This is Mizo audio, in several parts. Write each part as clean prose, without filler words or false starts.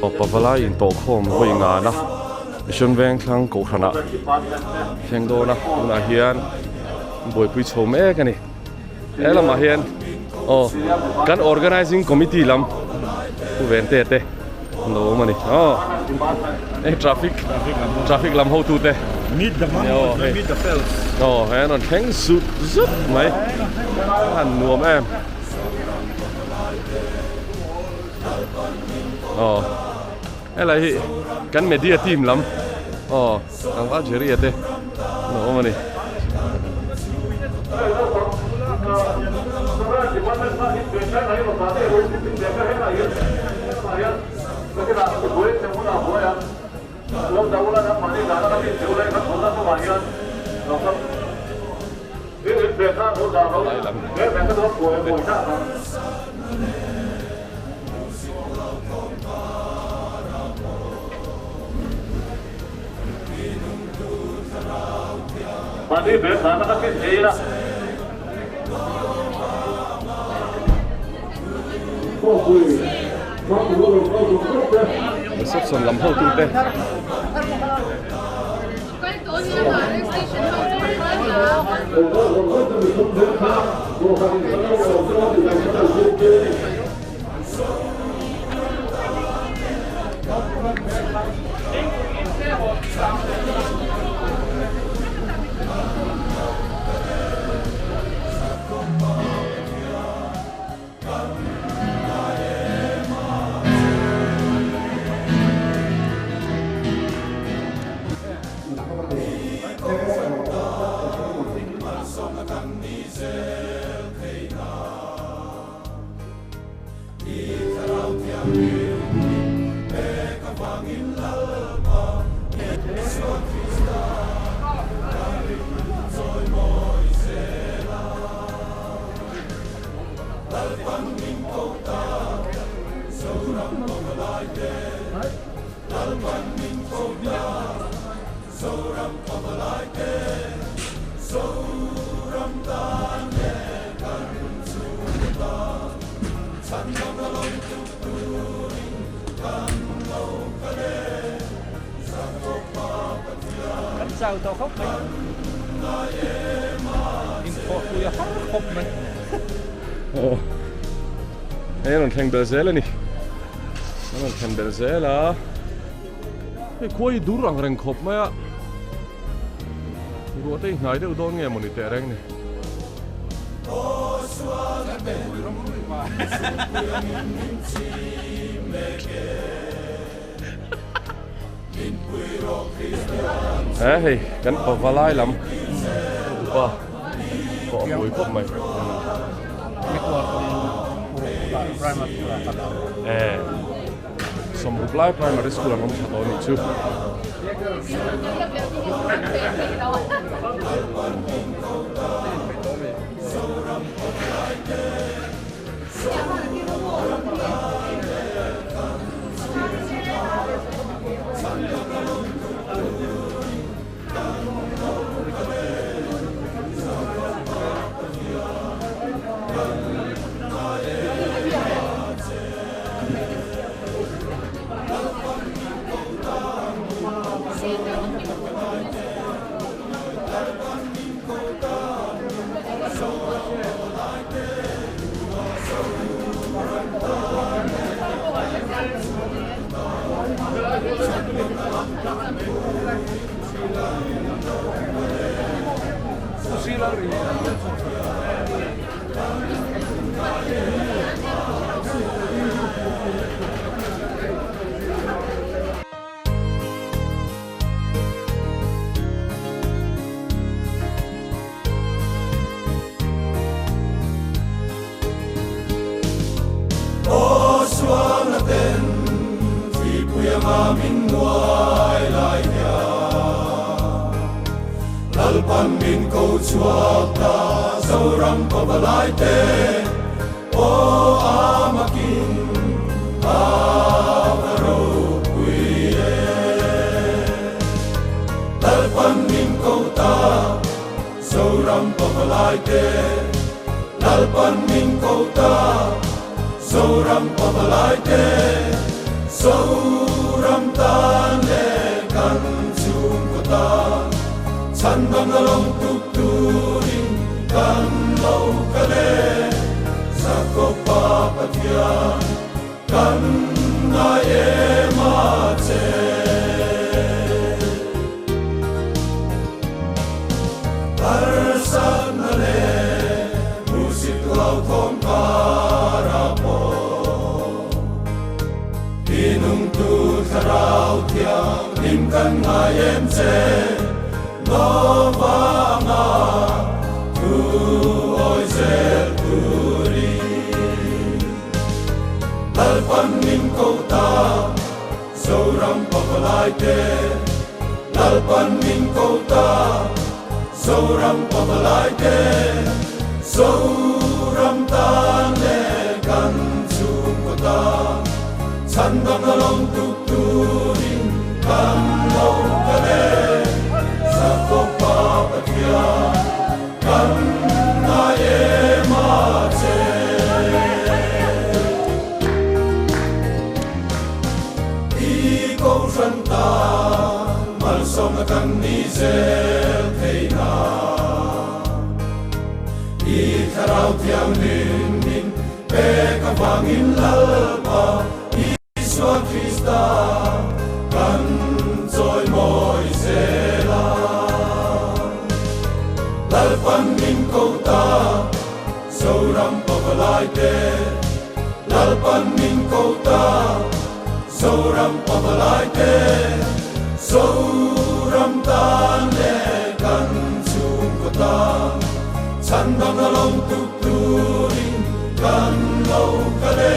Aw pavalai intawhkhawm vawi ngana Mission Vengthlang Kohhranah thleng dawn a tunah hian buaipui chho mek a ni he lamah hian aw kan organizing committee lam pu Vente te an lo awm a ni aw hei traffic traffic lam hotu te Meet the aw hei meet the fells. Aw hei an rawn thleng zut zut mai a han nuam em. Aw helai hi kan media team lam aw tlangval Jerry a te an awm a ni. Reception lam hotute. Kan chau tawh khawp mai. Inthawhpui a har khawp mai. Aw hei a rawn thleng belh zel a ni. A rawn thlen belh zel a. Hei khua hi dur ang reng khawp mai a. Ruah te hi hnai deuh dawn nge mawni teh reng ni. He hei kan pavalai lam upa pawh a pui khawp mai. Eh Sawmruk lai primary school an awm tha tawh a nih chu. Zoram tan leh kan chhungkaw tan chhandamna lawng tuk turin kan lo kal e. Jakoba Pathian kan ngai em a che. Harsatna leh hmuhsit hlauthawm kara pawh Tinungtu thlarau thianghlim kan ngai em che Lovanga thu awi zel turin Lalpan min ko ta. Zoram pavalai te Lalpan min ko ta Zoram pavalai te Zoram tan leh kan chhungkaw tan Chhandamna lawng tuk turin kan lo kal e Jakoba Pathian kan ngai em a che. I kohhran tan malsawmna kan ni zel thei na. I thlarau thianghlim min pek avangin Lalpa Isua Krista kan chawimawi zel a. Lalpan min ko ta. Zoram pavalai te Lalpan min ko ta Zoram pavalai te Zoram tan leh kan chhungkaw tan Chhandamna lawng tuk turin kan lo kal e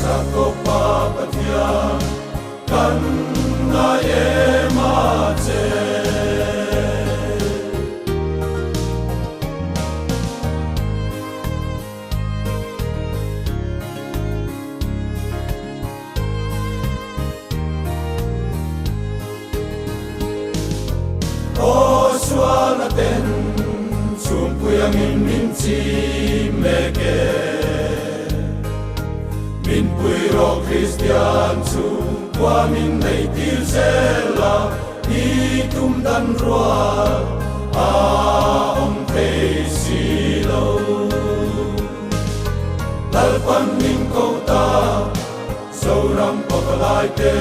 Jakoba Pathian kan ngai em a che. Aw sualna ten chhungpui angin min chim mek e. Min pui rawh Kristian chhungkua min nei tir zel a, i tum dan rual a awm thei si lo. Lalpan min ko ta Zoram pavalai te,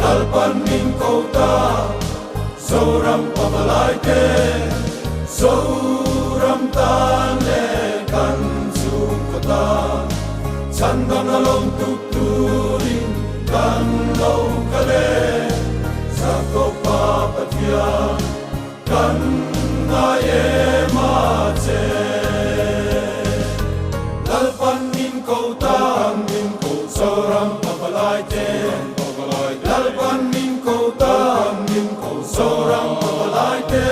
Lalpan min ko ta Zoram pavalai te, Zoram tan leh kan chhungkaw tan Chhandamna lawm tuk turin kan lo kal e, Jakoba Pathian kan ngai em a che. Lalpan min ko ta, Zoram pavalai te, Lalpan min ko ta, Zoram pavalai te,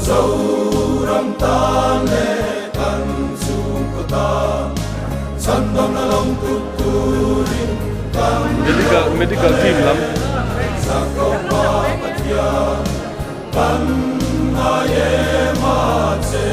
Zoram tan leh kan chhungkaw tan Chhandamna lawng tuk turin kan Medical medical team lam. Jakoba Pathian kan ngai em a che.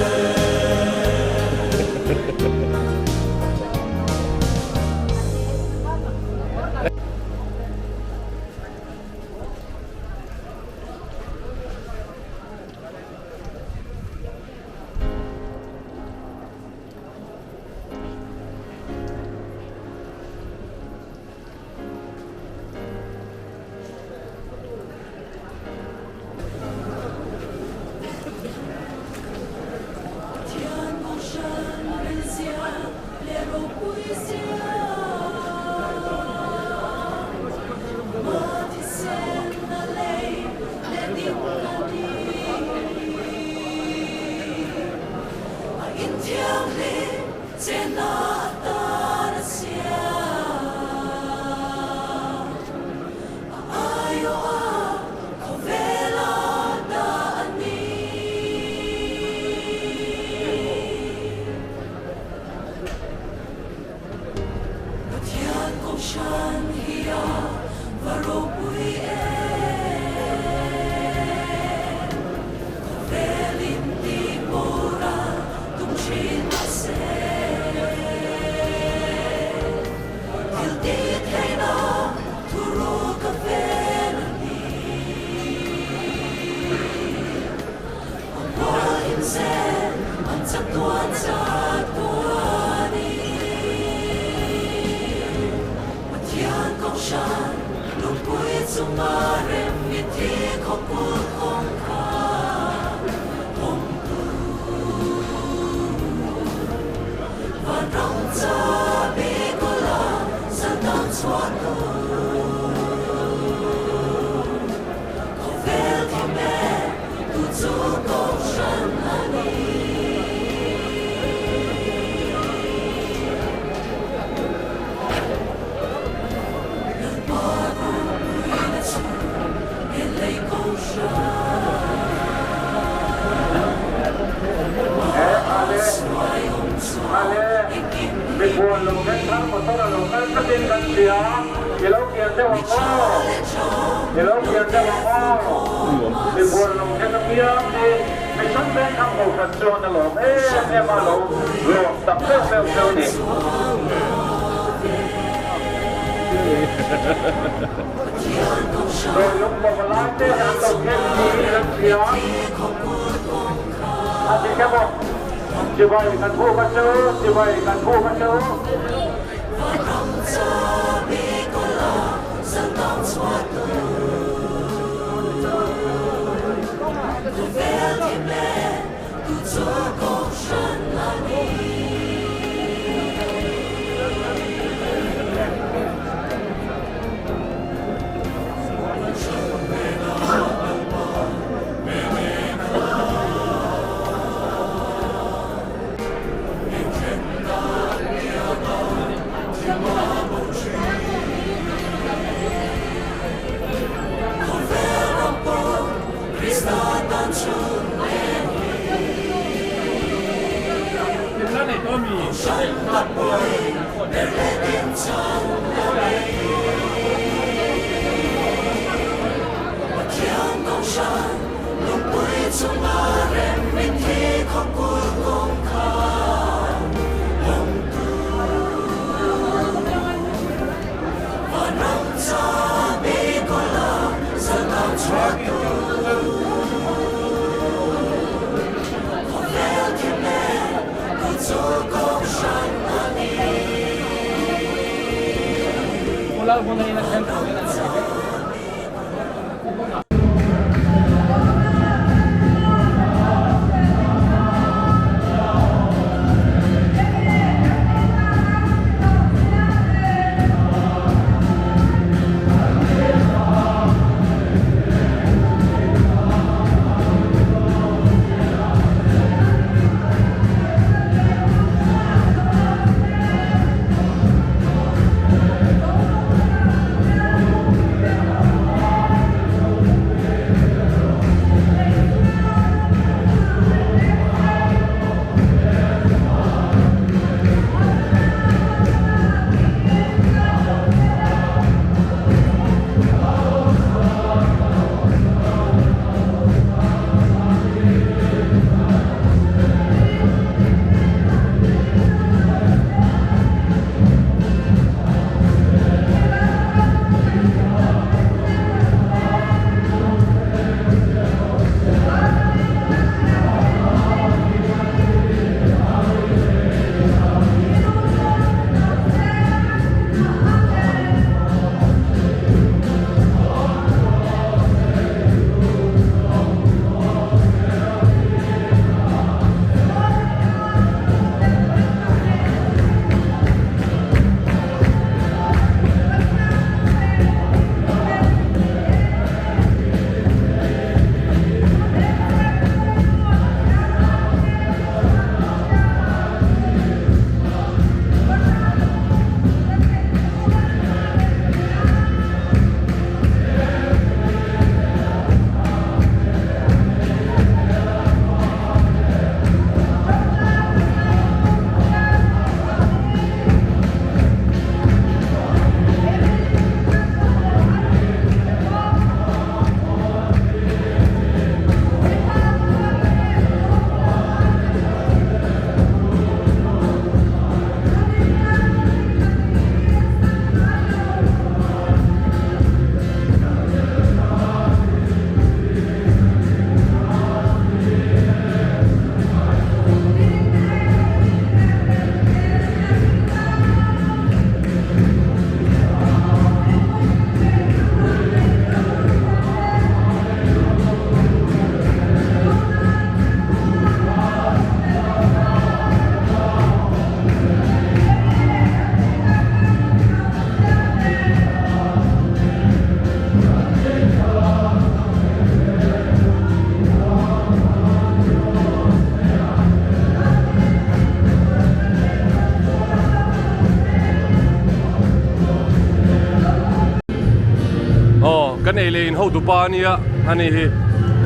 leh in hotupa a nia a ni hi.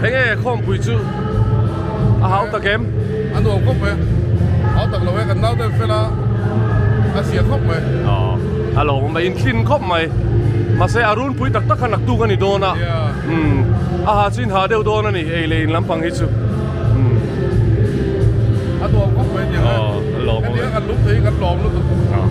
Enge khawmpui chu a hau tak em? A nuam khawp mai, hau tak lo e, kan naute fel a, a zia khawp mai. Aw, a lawm mai, inthlin khawp mai. Mahse a runpui tak tak kha naktuk a ni dawn a. Umm, a ha chu in ha deuh dawn a ni, ei leh in lampang hi chu. Umm. A nuam khawp mai nia. Aw, a lawm awm e. Hetiang kan lum thei hi kan lawm lutuk. Aw.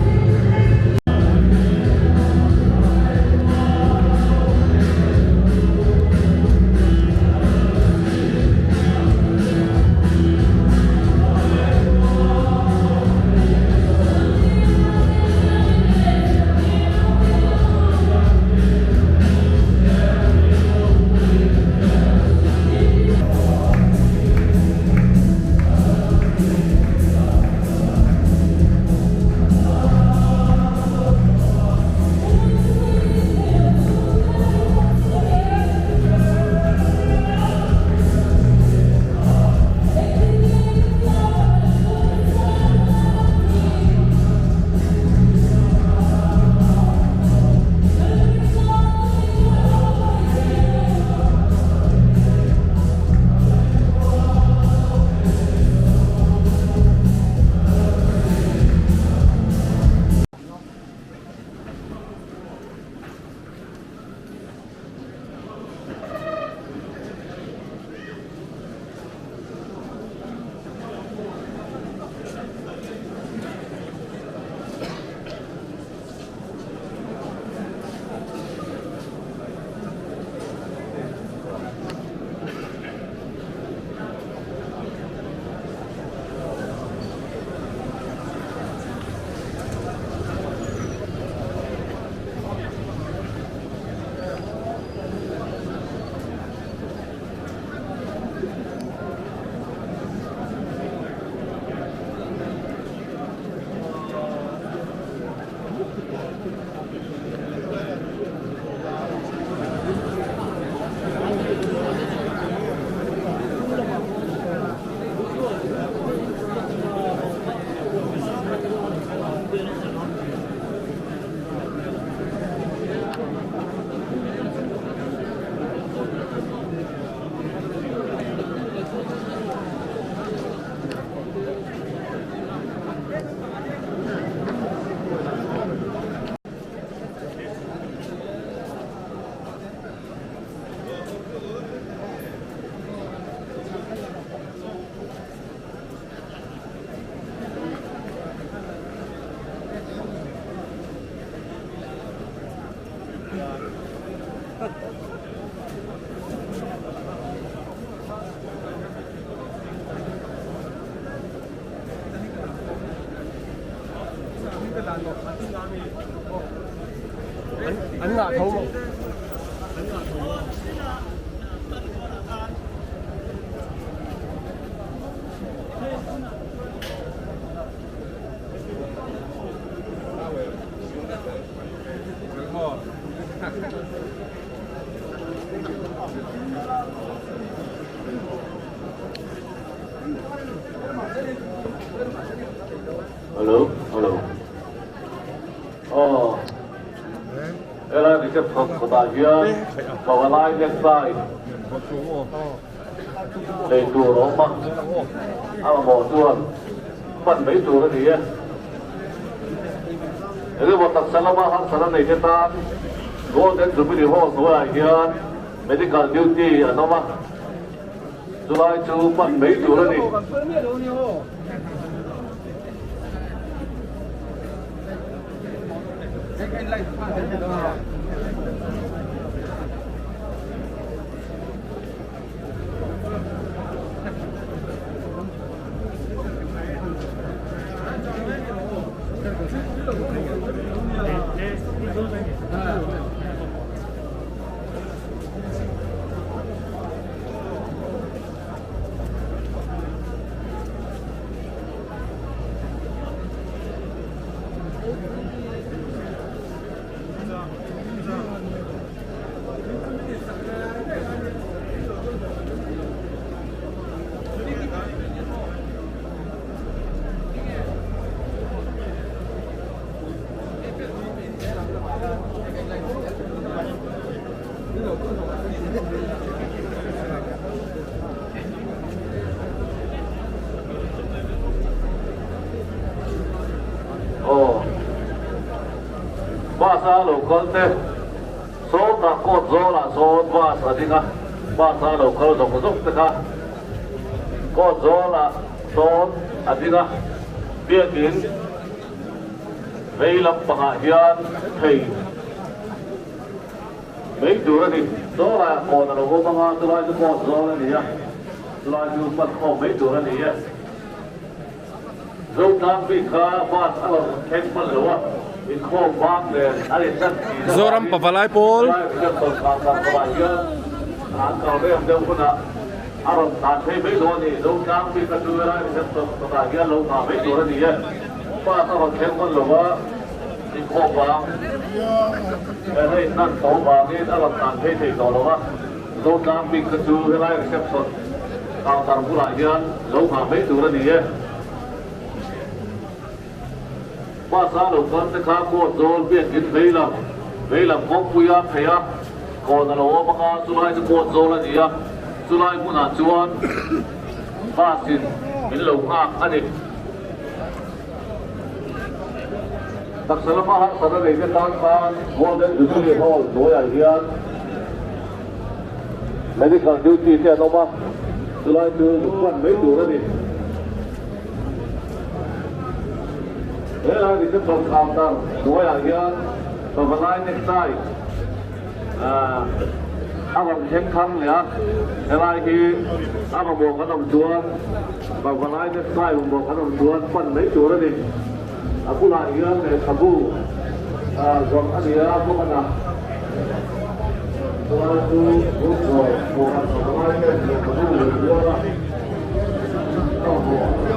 An ngah tho maw? An ngah tho maw? Hello, hello. Aw, helai reception kawtah hian pavalai necktie lei tur a awm a, a mamawh chuan hman mai tur a ni e. Engemaw taksa lama harsatna nei te tan Golden Jubilee Hall hnuaiah hian Medical duty an awm a, chulai chu hman mai tur a ni. Bus a lo kal te sawtah kawt zawlah sawn bus a ding a, bus a lo kal zawk zawk te kha kawt zawlah sawn a ding a, biakin vei lampangah hian thei mai tur a ni. Sawlaiah kawn a lo awm anga chulai chu kawt zawl a ni a, chulai chu hman khawm mai tur a ni e. Zotlang bik kha bus a rawn thleng hman lo a, inkhawm vang nen a rin hlan tih na Zoram vangin Pavalai Pawl. Helai reception khan kan kawmah hian an kal rem deuh hunah a rawn tlan phei mai dawn a ni. Zotlang bik kha chu helai reception kawtah hian lo nghah mai tur a ni e. Bus a rawn thleng hman lo a, inkhawm vang nen a inhlan tho vangin a rawn tlan phei thei tawh lo a. Zotlang bik kha chu helai reception counter bulah hian lo nghah mai tur a ni e. Bus a lo kal te kha kawt zawl biakin veilam veilam kawngpui a phei a, kawn a lo awm anga chulai chu kawt zawl a ni a, chulai hmunah chuan bus in min lo nghak a ni. Taksa lama harsatna nei te tan khan Golden Jubilee Hall hnuaiah hian Medical duty te an awm a, chulai chu zuk hman mai tur a ni. Helai reception counter hnuaiah hian pavalai necktie a rawn thleng thar leh a, helai hi a mamawh kan awm chuan pavalai necktie mamawh kan awm chuan pan mai tur a ni. A bulah hian lehkhabu zawrh a ni a, bawkana chuan chu Bungraw bawkhan pavalai ten lehkhabu leh kual a, a mamawh an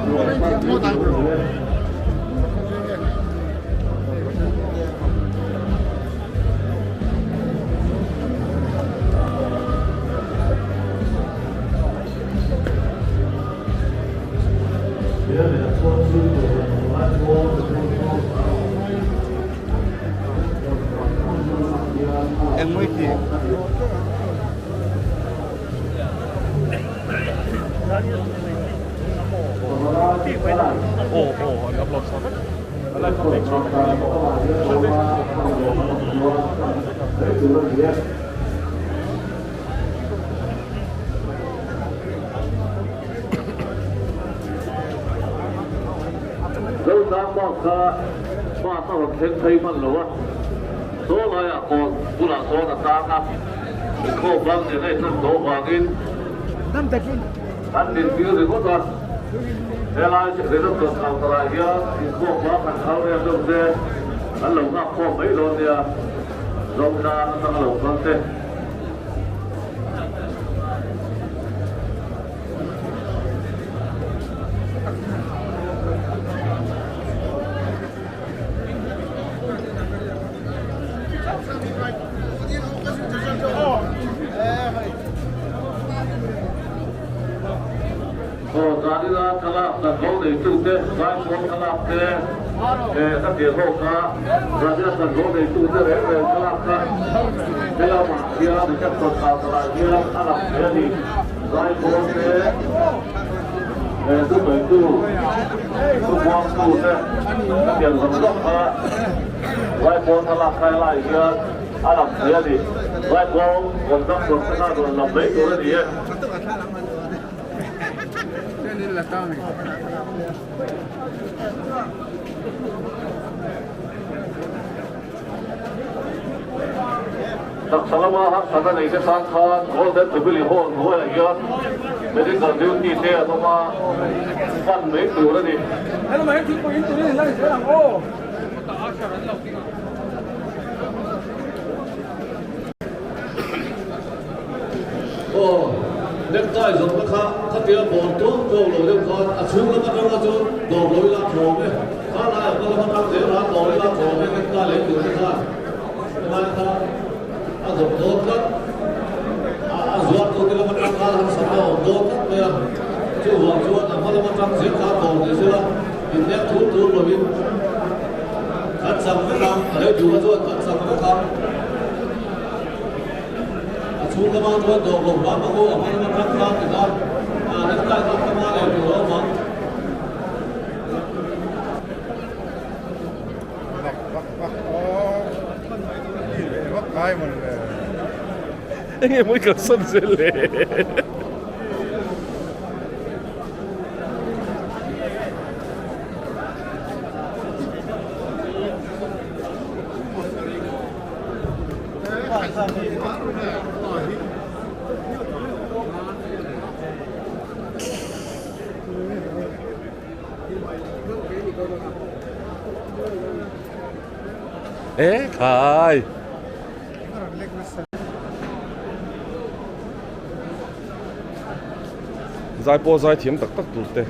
awm chuan pan mai tur a ni e. Zotlang bak kha bus a rawn thleng phei hman lo a, saw laiah kawn bulah sawn a tang a, inkhawm bang nen a inhlan tawh vangin an dintir ringawt a, helai reception counter ah hian inkhawm bang han khal rem deuh se an lo nghak khawm mai dawn nia, Zotlang atanga lo kal te. Aw zanina thlalak kan lo neitute zaipawl thlalak te eh ka tir ho kha zanina kan lo neitute reng reng thlalak kha helamah hian reception counter ah hian a lang thei a ni zaipawl te eh thusawitu thubuangtu te ka pian zawng zawng kha zaipawl thlalak kha helaiah hian a lang thei a ni zaipawl conductor te khan rawn lam mai tur a ni e. Taksa lama harsatna nei te tan khan Golden Jubilee Hall hnuaiah hian Medical Duty te an awm a, hman mai tur a ni. Aw, necktie zawrhna kha khatia bawr tuam tuam lo deuh khan a chhung lam atanga chuan dawr lo ila thawm e, kha laiah hma lam atang zel a dawr ila thawm e necktie lei tur te khan helai kha a zawrh dawn tlat a, a zuar tu te lam atang khan harsatna a awm dawn tlat mai a, chuvang chuan a hma lam atang zel kha dawr ni sela inhnek thur thur lovin kan chak vek ang, a lei tur kha chuan kan chak vek ang. A chhung lama chuan dawr lo hram a aw, a hma lama tang khan ti khan necktie kha hma leh tur a awm ang. Enge maw i kalsan zel le? E khai. Zai pawh zai thiam tak tak tur te.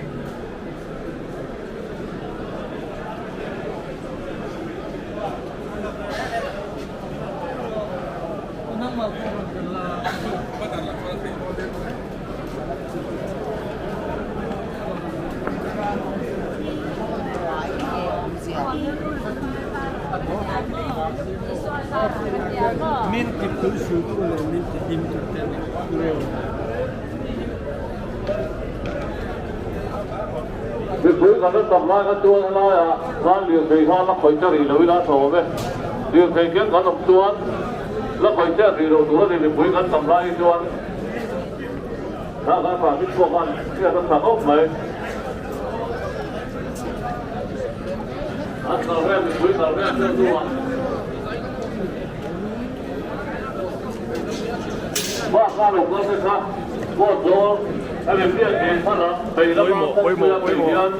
Mipui kan la tam lai kha chuan helaiah khan lirthei khan la khawih che rih lo ila a tha awm e. Lirthei khian kan awm chuan la khawih che rih loh tur a ni mipui kan tam lai hi chuan. Thla kan traffic pawh khan hriat a tha khawp mai. An kal vel mipui kal vel deuh hnuah bus a lo kal te kha boat zawl hemi biak in hma lam phei lama kawngpuia phei hian.